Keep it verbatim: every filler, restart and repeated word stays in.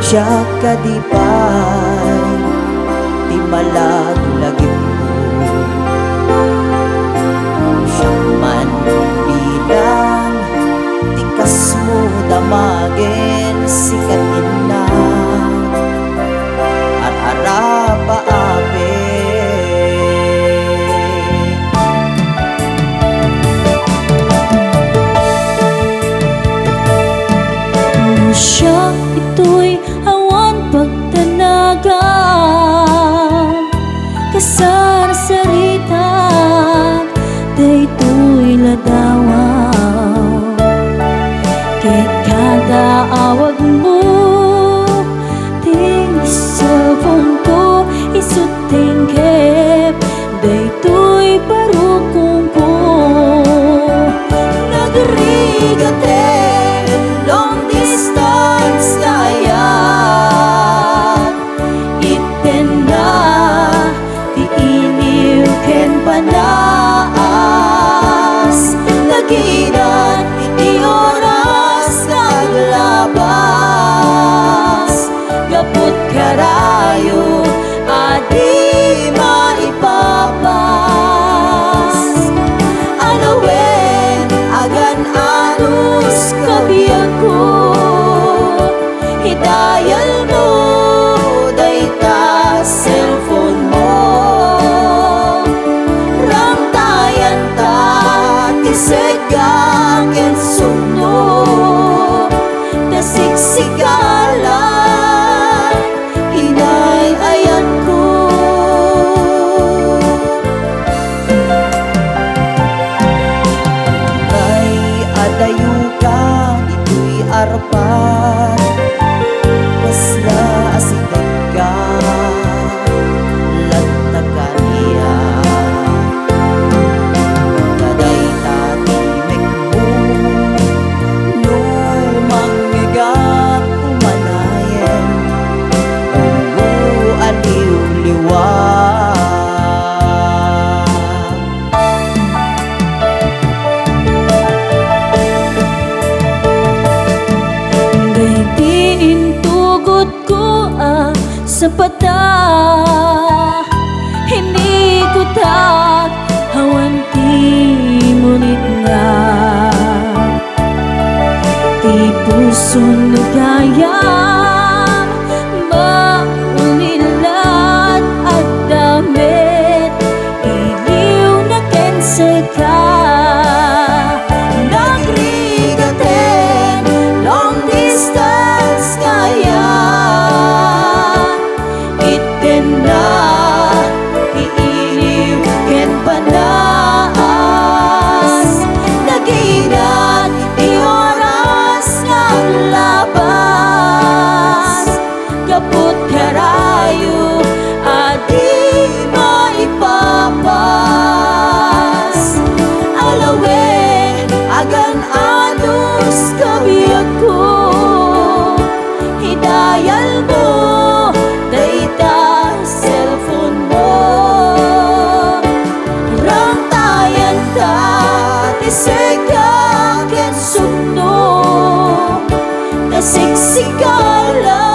Siak kadi pay ti malaglagipmo. Siak man bilang ti kasmo damagen sika ti inna. Ar-arapa, Apo. No siak ditoy awan pagtanagan, kasarsaritak daytoy ladawan. Ket kada awagmo, ti cellphone-ko isu ti inggep, daytoy barukongko. Nagrigaten long distance nga ayat, ittenna ti iliw ken panaas. Nagidat iti oras nga aglabas, gapu ti karayo a di maipapas. Alawen, agan-anos, kabiagko, idayalmo dayta cellphone-mo. Ramtayanta ti seg-a ken sukno, ta siksikala inay-ayatko. Ay, adayoka ditoy arpa, kasla asidegka, latta kaniak. Kadayta ti mekmo, no mangngegak umanayen, aliwliwa. Daydi intugotko a sapata, inikutak awan ti munitna. Ti puson gayam, maunilat, agdamit, iliwna ken seg-a. Nagrigaten long distance nga ayat, ittenna ti iliw ken panaas. Nagidat ti oras nga aglabas, gapu ti karayo a di maipapas. Alawen, agan-anos, kabiagko, idayalmo dayta cellphone-mo. Ramtayanta ti seg-a ken sukno, ta siksikala